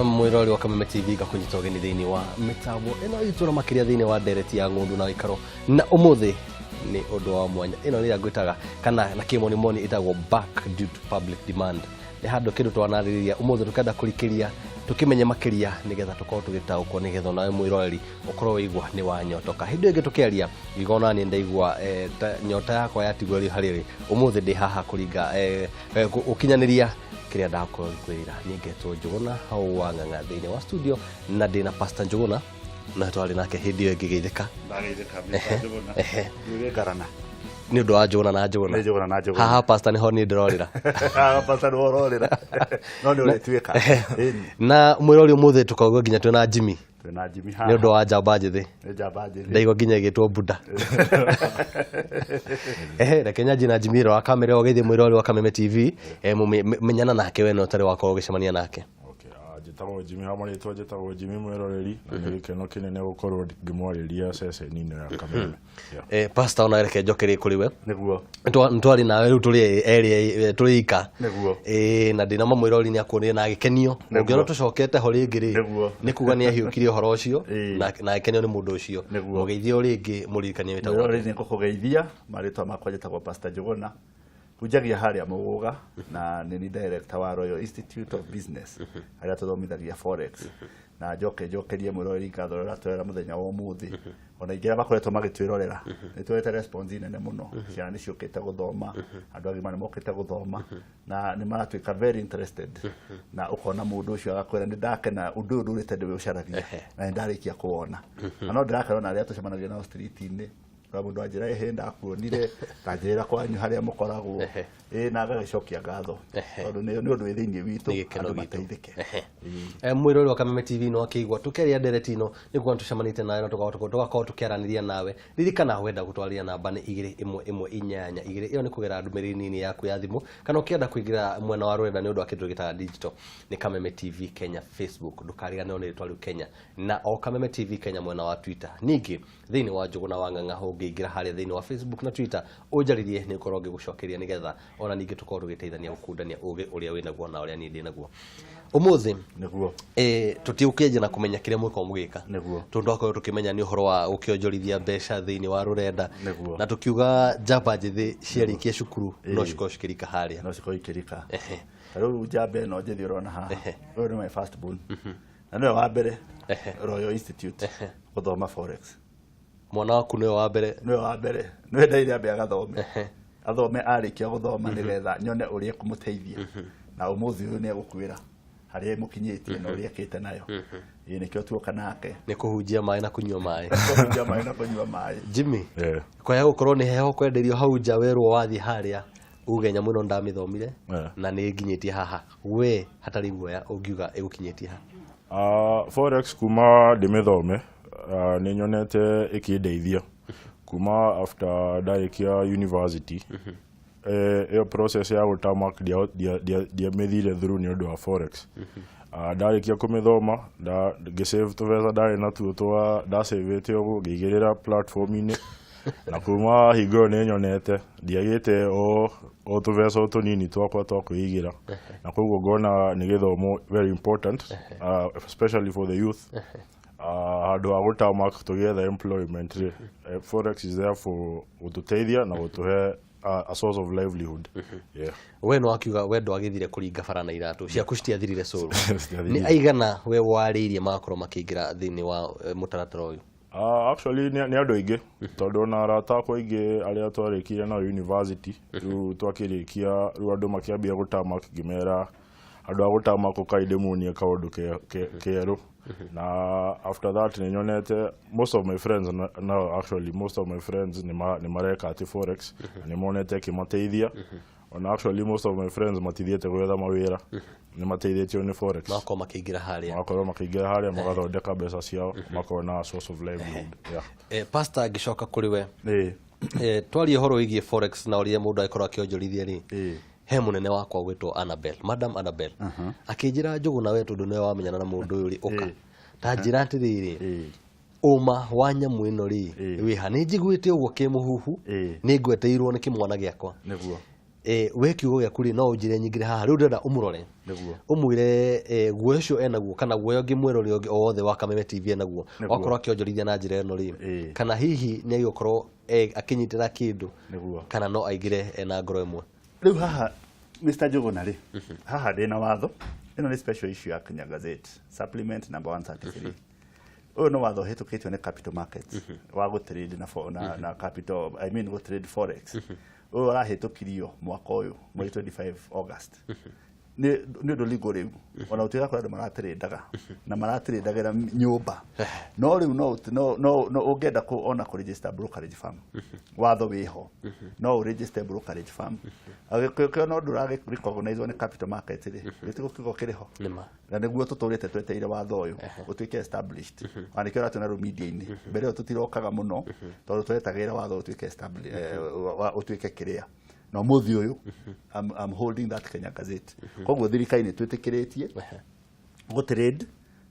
Mwĩrori wa Kameme TV, ngakũnyita ũgeni thĩinĩ wa mĩtambo ĩno itũ na makĩria thĩinĩ wa ndereti ya ng'ũndũ na gĩikaro. Na ũmũthĩ nĩ ũndũ wa mwanya, ĩno nĩ ĩrĩa ngwĩtaga kana na kĩmonimoni ĩtagwo "Back Due to Public Demand". Nĩ handũ kĩndũ twanarĩrĩria, ũmũthĩ tũkenda kũrikĩria tũkĩmenye makĩria nĩgetha tũkorwo tũgĩtaũkwo, nĩgetha onawe mwĩroreri ũkorwo wĩigua nĩ wanyotoka. Hĩndĩ ĩyo ĩngĩ tũkĩaria ngiuga ona niĩ ndaigua ta nyota yakwa yatigwo ĩrĩ harĩ rĩ. Ũmũthĩ ndĩ haha kũringa gũkinyanĩria kĩrĩa ndakorwo ngĩkwĩrĩra. Niĩ ngetwo Njũgũna wa Ng'ang'a thĩinĩ wa studio, na ndĩ na Pastor Njũgũna na twarĩ nake hĩndĩ ĩyo ĩngĩ geithĩka. Ndageithĩka, Mr. Njũgũna. Nĩ ngarana. Nĩ ũndũ wa Njũgũna na Njũgũna. Nĩ Njũgũna na Njũgũna. Haha Pastor nĩho niĩ ndĩrorĩra. Haha Pastor nĩho ũrorĩra. No nĩ ũrĩtuĩka. Ĩni. Na mwĩrori, ũmũthĩ tũkaugua nginya twĩna Jimmy. Twĩna Jimmy haha. Nĩ ũndũ wa njamba njĩthĩ. Nĩ njamba njĩthĩ. Ndaigua nginya ĩgĩtwo Buda. Ehe, reke nyanjie na Jimmy wa kamera ũgeithie mwĩrori wa Kameme TV. Menyana nake we no ũtarĩ wakorwo ũgĩcemania nake. Okay, njĩtagwo Jimmy, ha marĩtwa njĩtagwo Jimmy mwĩroreri, na nĩ gĩkeno kĩnene gũkorwo ngĩmwarĩria ceceni-inĩ ya Kameme. Yeah. Pastor, ona reke njokerie kũrĩ we. Nĩguo. Nĩtwarĩ nawe, rĩu tũrĩ erĩ tũrĩ ika. Nĩguo. Na ndĩna ma mwĩrori nĩ akuonire na agĩkenio. Nĩguo. Ũngĩona tũcokete ho rĩngĩ rĩ, Nĩguo. nĩ kuga nĩ ahiũkirie ũhoro ũcio na agĩkenio nĩ mũndũ ũcio. Nĩguo. Mũgeithie o rĩngĩ, mũririkanie wĩtagwo Mwĩroreri, nĩ ngũkũgeithia. Marĩtwa makwa njĩtagwo Pastor Njũgũna. Hunjagia harĩa Mũgũga na nĩ ni director wa Royal Institute of Business harĩa tũthomithagia forex. Na njoke njokerie mwĩroreri ngatho ũrĩa ũratwĩrora mũthenya wa ũmũthĩ, ona ingĩ arĩa makoretwo magĩtwĩrorera. Nĩ tuonete response nene mũno, ciana nĩ ciũkĩte gũthoma, andũ agima nĩ mokĩte gũthoma na nĩ maratuĩka very interested, na ũkona mũndũ ũcio agakwĩra, "Nĩ ndakena, ũndũ ũyũ ndũrĩte ndĩũcaragia na nĩ ndarĩkia kũwona." Na no ndĩrakena ona arĩa tũcemanagia nao street-inĩ, na mũndũ anjĩra, "Ĩhĩ, ndakuonire, ndanjĩrĩra kwanyu harĩa mũkoragwo." Ĩ, na ngagĩcokia ngatho tondũ nĩ ũndũ wĩ thĩinĩ witũ Nĩ gĩkeno andũ gitũ. mateithĩke. Mwĩrori wa Kameme TV, no akĩigua tũkĩaria ndereti ĩno nĩ kuona tũcemanĩtie nawe na tũgakorwo tũkĩaranĩria nawe. Ririkana, wenda gũtwarĩria namba nĩ 21182. Ĩyo nĩ kũgera ndũmĩrĩri nini yaku ya thimũ, kana ũkĩenda kũingĩra mwena wa rũrenda nĩ ũndũ wa kĩndũ gĩtaga digital, nĩ Kameme TV Kenya Facebook. Ndũkariganĩrwo nĩ rĩtwa rĩu Kenya, na o Kameme TV Kenya mwena wa Twitter. Ningĩ thĩinĩ wa Njũgũna wa Ng'ang'a, ũngĩingĩra harĩa thĩinĩ wa Facebook na Twitter ũnjarĩrie, nĩ ũkorwo ngĩgũcokeria nĩgetha ona ningĩ tũkorwo tũgĩteithania gũkundania ũgĩ ũrĩa wĩnaguo na ũrĩa niĩ ndĩnaguo ũmũthĩ. Tũtigũkĩanjia na kũmenya kĩrĩa mwĩkorwo mũgĩka, tondũ twakorwo tũkĩmenya nĩ ũhoro wa gũkĩonjorithia mbeca thĩinĩ wa rũrenda, na tũkiuga njamba njĩthĩ ciarĩkia cukuru no cikorwo cikĩrika harĩa. No cikorwo ikĩrika. Ta rĩu njamba ĩno njĩthĩ ũrona haha, ũyũ nĩ my first born na nĩwe wa mbere Royal Institute gũthoma forex. Mwana waku nĩwe wa mbere? Nĩwe wa mbere, nĩwe ndaire ambe agathome, athome, arĩkia gũthoma nĩgetha nyone ũrĩa ekũmũteithia, na ũmũthĩ ũyũ nĩ egũkwĩra harĩa ĩmũkinyĩtie na ũrĩa ekĩte nayo. Ĩĩ, nĩkĩo tuoka nake. Nĩ kũhunjia maĩ na kũnyua maĩ. Kũhunjia maĩ na kũnyua maĩ. Jimmy, kwaya gũkorwo nĩ heho kwenderio hau nja, werwo wathiĩ harĩa uge nyamũ ĩno ndamĩthomire na nĩ nginyĩtie haha, we hatarĩ guoya ũngiuga ĩgũkinyĩtie ha? Forex kuma ndĩmĩthome, nĩ nyonete ĩkĩndeithia kuma after ndarĩkia university. Ĩyo process ya gũtamak ndiamĩthire through nĩ ũndũ wa forex. Ndarĩkia kũmĩthoma, ngĩsave tũbeca ndarĩ natuo twa ndasavĩte ũguo, ngĩigĩrĩra platform-inĩ, na kuma hingo ĩyo nĩ nyonete ndiagĩte o tũbeca o tũnini twakwa twa kwĩigĩra, na koguo ngona nĩ gĩthomo very important, especially for the youth. Handũ ha gũtamak tũgĩetha employment rĩ, forex is there for gũtũteithia na gũtũhe a source of livelihood, yeah. We no akiuga we ndwagĩthire kũringa bara na iratũ ciaku citiathirire cũrũ. Citiathirire. Nĩ aigana we warĩirie magakorwo makĩingĩra thĩinĩ wa mũtaratara ũyũ? Actually nĩ andũ aingĩ, tondũ ona arata akwa aingĩ arĩa twarĩkirie nao university, rĩu twakĩrĩkia, rĩu andũ makĩambia gũtamak, ngĩmera andũ a gũtamak ũkai ndĩmuonie kaũndũ kerũ. Na after that nĩ nyonete most of my friends now, actually most of my friends nĩ mareka atĩ forex na nĩ monete ĩkĩmateithia. Ona actually most of my friends matithiĩte gwetha mawĩra, nĩ mateithĩtio nĩ forex. Magakorwo makĩingĩra harĩa. Magakorwo makĩingĩra harĩa, magathondeka mbeca ciao, makona a source of livelihood, yeah. Pastor, ngĩcoka kũrĩ we, Ĩĩ. Twarie ũhoro wĩgiĩ forex na ũrĩa mũndũ angĩkorwo akĩonjorithia rĩ, he mũnene wakwa gwĩtwo Annabel, Madam Annabel, akĩnjĩra, "Njũgũ, we tondũ nĩwe wamenyana na mũndũ ũyũ rĩ, ũka ta njĩra atĩrĩrĩ, ũma wa nyamũ ĩno rĩ wĩha? Nĩ njiguĩte ũguo kĩmũhuhu, nĩ ngweteirwo nĩ kĩmwana gĩakwa." We kiugo gĩaku rĩ, no ũnjĩre nyingĩre haha rĩu ndĩrenda ũmũrore. Nĩguo. Ũmwĩre guoya ũcio enaguo kana guoya ũngĩ mwerũ ũrĩa ũngĩ o wothe wa Kameme TV enaguo. Nĩguo. Wakorwo akĩonjorithia na njĩra ĩno rĩ, kana hihi nĩ agĩgũkorwo akĩnyitĩra kĩndũ, Nĩguo. kana no aingĩre ena ngoro ĩmwe. Rĩu haha, Mr. Njuguna rĩ, haha ndĩna watho. Ĩno nĩ special issue ya Kenya Gazette supplement number 133. Ũyũ nĩ watho ũhĩtũkĩtio nĩ capital markets wa gũtrade na, na capital, I mean gũtrade forex. Ũyũ ũrahĩtũkirio mwaka ũyũ mweri 25 August. Nĩ ũndũ legal rĩu, ona gũtuĩka kũrĩ andũ maratrĩndaga na maratrĩndagĩra nyũmba, no rĩu no ũngĩenda ona kũ register brokerage firm, watho wĩho, no ũ register brokerage firm agĩkĩo, no ndũra recognize nĩ capital market rĩ, gĩtigo kiugo kĩrĩ ho. Nĩma. Na nĩguo tũtũrĩte tweteire watho ũyũ ũtuĩke established, ona nĩkĩo ũratũona rĩu media-inĩ. Mbere ĩyo tũtirokaga mũno tondũ twetagĩrĩra watho ũtuĩke ũtuĩke kĩrĩa, na ũmũthĩ ũyũ I'm holding that Kenya Gazette. Koguo thirikari nĩ twĩtĩkĩrĩtie gũtrade,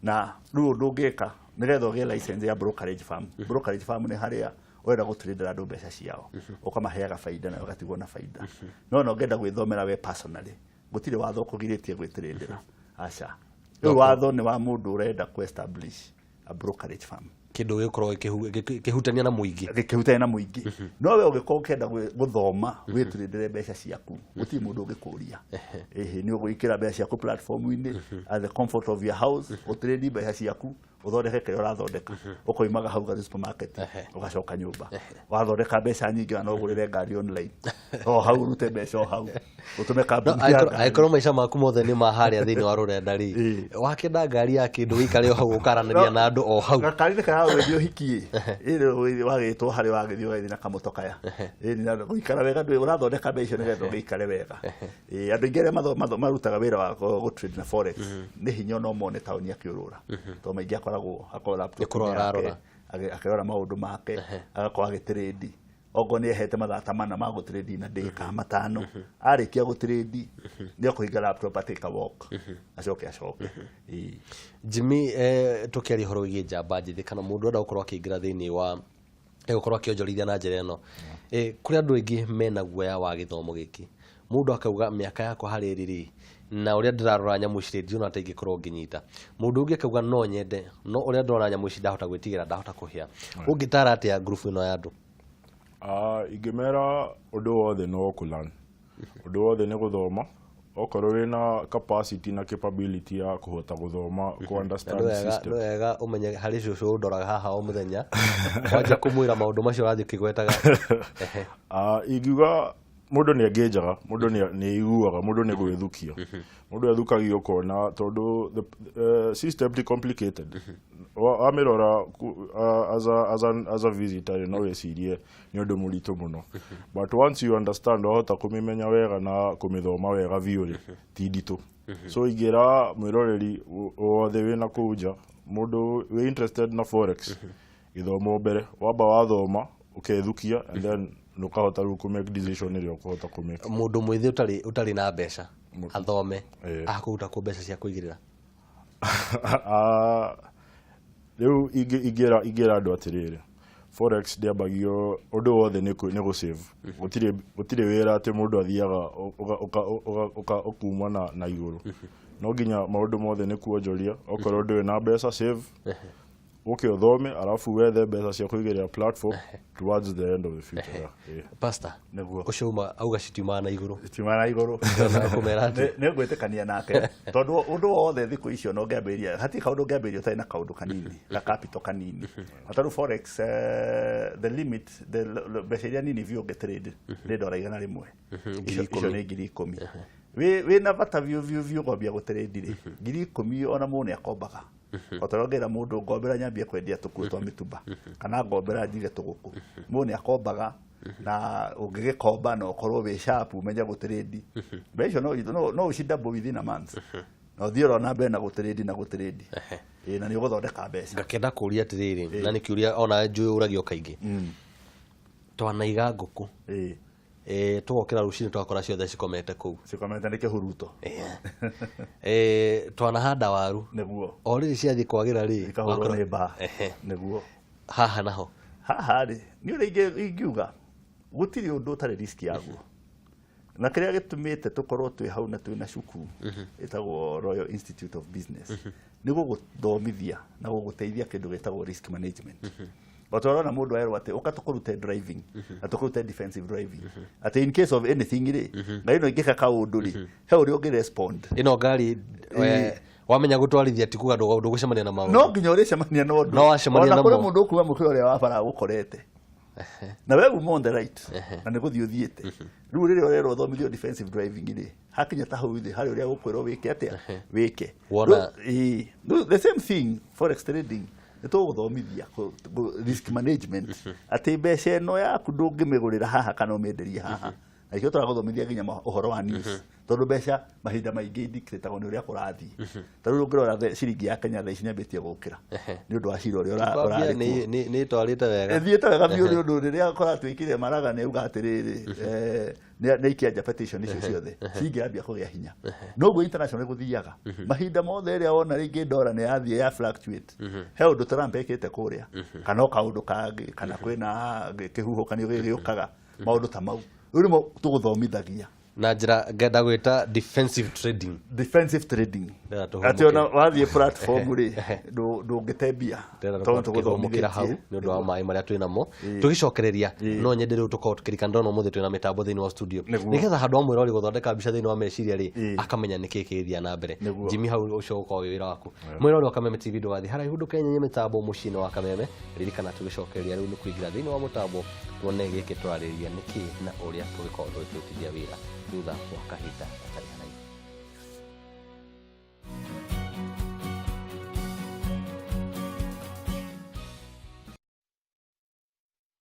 na rĩu ũndũ ũngĩka nĩgetha ũgĩe license ya brokerage firm. Brokerage firm nĩ harĩa ũrenda gũtradera andũ mbeca ciao, ũkamaheaga baida na ũgatigwo na baida. No ũngĩenda gwĩthomera we personally, gũtirĩ watho ũkũgirĩtie gwĩtradera, aca. Rĩu watho nĩ wa mũndũ ũrenda kũ establish a brokerage firm. Kĩndũ gĩgũkorwo gĩkĩhutania na mũingĩ. Gĩkĩhutania na mũingĩ. No we ũngĩkorwo ũkĩenda gũthoma wĩtradere mbeca ciaku, gũtirĩ mũndũ ũngĩkũria. Ĩhĩ, nĩ ũgwĩkĩra mbeca ciaku platform-inĩ at the comfort of your house, ũtrade mbeca ciaku, ũthondeke kĩrĩa ũrathondeka, ũkoimaga hau ũgathiĩ supermarket, ũgacoka nyũmba wathondeka mbeca nyingĩ, na no ũgũrĩre ngari online o hau, ũrute mbeca o hau, ũtũme No, kambuni ya ngari. Angĩkorwo maica maku mothe nĩ ma harĩa thĩinĩ wa rũrenda rĩ, wakĩenda ngari ya kĩndũ wĩikare o hau ũkaranĩria na andũ o hau. Gakari nĩ karagũgĩthiĩ ũhiki ĩ wagĩtwo harĩ wagĩthiĩ ũgagĩthiĩ na kamũto kaya. Ĩni na gũikara wega, ndũĩ ũrathondeka mbeca icio nĩgetha ũgĩikare wega. Ĩ, andũ aingĩ arĩa marutaga wĩra wa gũtrade na forex nĩ hinya no mone taũni akĩũrũra, tondũ maingĩ akoragwo akorwo laptop Nĩ kũrora yake, arora. Akĩrora maũndũ make, agakorwo agĩtrade. Okorwo nĩ ehete mathaa ta mana ma gũtrade na ndĩ kana 5, arĩkia gũtrade nĩ ekũhinga laptop, atake a walk, acoke acoke. Ĩĩ. Jimmy, tũkĩaria ũhoro wĩgiĩ njamba njĩthĩ kana mũndũ ũrenda gũkorwo akĩingĩra thĩinĩ wa gũkorwo akĩonjorithia na njĩra ĩno, kũrĩ andũ aingĩ mena guoya wa gĩthomo gĩkĩ. Mũndũ akauga mĩaka yakwa harĩ ĩrĩ rĩ, na ũrĩa ndĩrarora nyamũ ici rĩ, ndiona ta ingĩkorwo ngĩnyita. Mũndũ ũngĩ akauga no nyende, no ũrĩa ndĩrona nyamũ ici ndahota gwĩtigĩra, ndahota kũhĩa. Ũngĩtara atĩa ngurubu ĩno ya andũ? Ah, ingĩmera ũndũ wothe no kũlearn, ũndũ wothe nĩ gũthoma. Okorwo wĩna capacity na capability ya kũhota gũthoma, kũ understand Nĩ wega. system. Nĩ wega ũmenye harĩ cũcũ ũndoraga haha o mũthenya, wanjia kũmwĩra maũndũ macio ũrathiĩ ũkĩgwetaga. Ehe. Ah, ingiuga mũndũ nĩ engĩnjaga, mũndũ nĩ aiguaga, mũndũ nĩ gwĩthukia, mũndũ ethukagio ũkona tondũ the system ti complicated. Wamĩrora as a visitor rĩ, no wĩcirie nĩ ũndũ mũritũ mũno, but once you understand, wahota kũmĩmenya wega na kũmĩthoma wega biũ rĩ, ti nditũ. So ingĩra mwĩroreri wothe wĩna kũu nja, mũndũ wĩ interested na forex, gĩthomo mbere. Wamba wathoma, ũkethukia, and then nũkahota rĩu kũ make decision ĩrĩa ũkũhota kũ make. Mũndũ mwĩthĩ ũtarĩ na mbeca athome, akũruta kũ mbeca cia kũigĩrĩra? Ah, rĩu ingĩra andũ atĩrĩrĩ, forex ndĩambagio, ũndũ wothe nĩ gũ save. Gũtirĩ wĩra atĩ mũndũ athiaga ũkuma na igũrũ. No nginya maũndũ mothe nĩ kuonjoria. Okorwo ndũrĩ na mbeca, save, ũke ũthome, arabu wethe mbeca cia kũigĩrĩra platform towards the end of the future, yeah. Yeah. Pastor. Nĩguo. Ũcio uma auga citiumaga na igũrũ. Tiuma na igũrũ. Kũmera atĩ? Nĩ ngwĩtĩkania nake, tondũ ũndũ wothe thikũ icio no ũngĩambĩrĩria, hatirĩ kaũndũ ũngĩambĩrĩria ũtarĩ na kaũndũ kanini, ga capital kanini. Na tarĩu forex, the limit, the mbeca iria nini biũ ũngĩtrade nĩ ndora 100. Ngiri Icio nĩ 10,000. Wĩ na bata biũ biũ biũ kwambia gũtrade rĩ, 10,000 ona mũndũ nĩ akombaga. O ta ũrĩa ũngĩra mũndũ ngombera nyambie kwendia tũkuo twa mĩtumba kana ngombera njige tũgũkũ, mũndũ nĩ akombaga. Na ũngĩgĩkomba na ũkorwo wĩ sharp, ũmenye gũtrade mbeca icio, no ũci double within a month, na ũthiĩ oro na mbere na gũtrade na gũtrade. Ĩĩ, na nĩ ũgũthondeka mbeca. Ngakĩenda kũria atĩrĩrĩ, na nĩ kĩũria ona njũĩ ũragio kaingĩ, twanaiga ngũkũ, tũgokĩra rũcinĩ tũgakora ciothe cikomete kũu. Cikomete nĩ kĩhuruto. Twanahanda waru, o rĩrĩ ciathiĩ kwagĩra rĩ, ikahũrwo nĩ mbaa. Nĩguo. Haha naho? Haha rĩ, nĩ ũrĩa ingiuga gũtirĩ ũndũ ũtarĩ risk yaguo. Na kĩrĩa gĩtũmĩte tũkorwo twĩ hau na twĩ na cukuru ĩtagwo Royal Institute of Business nĩ gũgũthomithia na gũgũteithia kĩndũ gĩtagwo risk management. O ta ũrona mũndũ erwo atĩ ũka tũkũrute driving na tũkũrute defensive driving, atĩ in case of anything rĩ, ngari ĩno ĩngĩka kaũndũ rĩ, he ũrĩa ũngĩ respond. Ĩno ngari wamenya gũtwarithia ti kuga ndũgũcemania na maũndũ. No nginya ũrĩcemania na ũndũ. No wacemania Ona kũrĩ namo. Mũndũ ũkuuma mũkĩra ũrĩa wa bara agũkorete na we uma on the right na nĩ gũthiĩ ũthiĩte. Rĩu rĩrĩa ũrerwo ũthomithio defensive driving rĩ, hakinya ta hau thĩ harĩ ũrĩa gũkwĩrwo wĩke atĩa, wĩke. Rĩu, ĩĩ. Rĩu the same thing forex trading, nĩ tũgũthomithia risk management, atĩ mbeca ĩno yaku ndũngĩmĩgũrĩra haha kana ũmĩenderie haha, na ikĩo tũragũthomithia nginya ũhoro wa news, tondũ mbeca mahinda maingĩ indicatagwo nĩ ũrĩa kũrathiĩ. Ta rĩu ũngĩrora ciringi ya Kenya thaa ici nĩambĩtie gũkĩra nĩ ũndũ wa cira ũrĩa Kwambia ũrarĩ kuo. Nĩ ĩtwarĩte wega. Ĩthiĩte wega biũ, nĩ ũndũ rĩrĩa kũratuĩkire Maraga nĩ auga atĩrĩrĩ, nĩ aikia petition icio ciothe, ciringi yambia kũgĩa hinya. Noguo international gũthiaga mahinda mothe, ĩrĩa wona rĩngĩ ndora nĩ yathiĩ ya fluctuate, he ũndũ Trump ekĩte kũrĩa kana o kaũndũ kangĩ kana kwĩna kĩhuhũkanio gĩgĩũkaga, maũndũ ta mau rĩu nĩmo tũgũthomithagia. Na njĩra ngenda gwĩta defensive trading. Defensive trading. Ndĩrenda tũhũmũkĩre. Atĩ ona wathiĩ platform rĩ, ndũngĩte mbia ndĩrenda tondũ tũkorwo tũkĩhũmũkĩra hau tũgũthomithĩtie. Nĩ ũndũ wa maĩ marĩa twĩ namo tũgĩcokereria, no nyende rĩu tũkorwo tũkĩrikana ndona ũmũthĩ twĩna mĩtambo thĩinĩ wa studio, nĩgetha handũ wa mwĩrori gũthondeka mbica thĩinĩ wa meciria rĩ, akamenya nĩkĩ kĩgĩthiĩ na mbere. Jimmy, hau ũcio ũkorwo wĩ wĩra waku. Mwĩrori wa Kameme TV, ndũgathiĩ haraihu, ndũkenyenye mĩtambo mũciĩ-inĩ wa Kameme. Ririkana tũgĩcokereria rĩu nĩ kũingĩra thĩinĩ wa mũtambo tuone gĩkĩ tũrarĩrĩria nĩkĩ na ũrĩa tũgĩkorwo tũgĩkĩrutithia wĩra thutha wa kahinda gatarĩ haraihu.